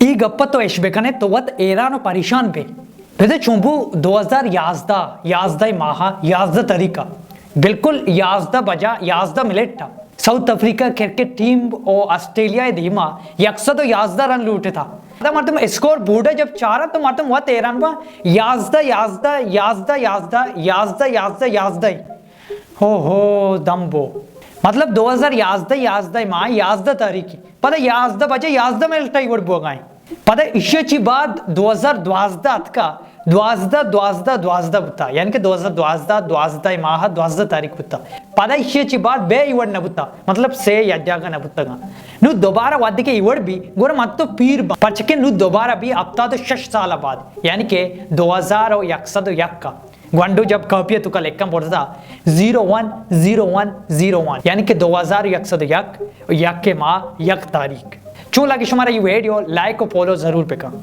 ای گپ تو اش بکنے تو وت ایران و پریشان بے. بزے چون بو دو ہزار یازدہ، یازدہ ماہ، یازدہ تاریخ، بالکل یازدہ بجا یازدہ minute, South Africa cricket team او آسٹریلیا دیما یک سد و یازدہ رن لوٹتا. دا مردم اسکور بورڈ جب چارا تو مردم وت ایران با، یازدہ، یازدہ، یازدہ، یازدہ، یازدہ، یازدہ، یازدہ. ہو ہو، دم بو. مطلب دو ہزار یازدہ، یازدہ ماہ، یازدہ تاریخ، پدا یازدہ بجے یازدہ منٹ ای وڑ بوگائیں. پدا ایشی چی بعد دو ہزار دوازدہ اتکا، دوازدہ، دوازدہ، دوازدہ بوتا، یعنی کہ دو ہزار دوازدہ، دوازدہ ماہ، دوازدہ تاریخ بوتا. پدا ایشی چی بعد بے ای وڑ نہ بوتا، مطلب سے یک جاگہ نہ بوتا گا. نو دوبارہ وقتی کہ ای وڑ بی، گورا من تو پیر با، پرچکہ نو دوبارہ بی ہفتاد و شش سال بعد، یعنی کہ دو ہزار و یک سد و یک کا. گونڈو جب کاپی تو کا لکھاں برزا، zero one, zero one, zero one, یعنی کہ دو ہزار یک سد و یک، یک ماہ، یک تاریخ. چون لگے شمارا یہ ویڈیو، لائک و فالو ضرور بکن.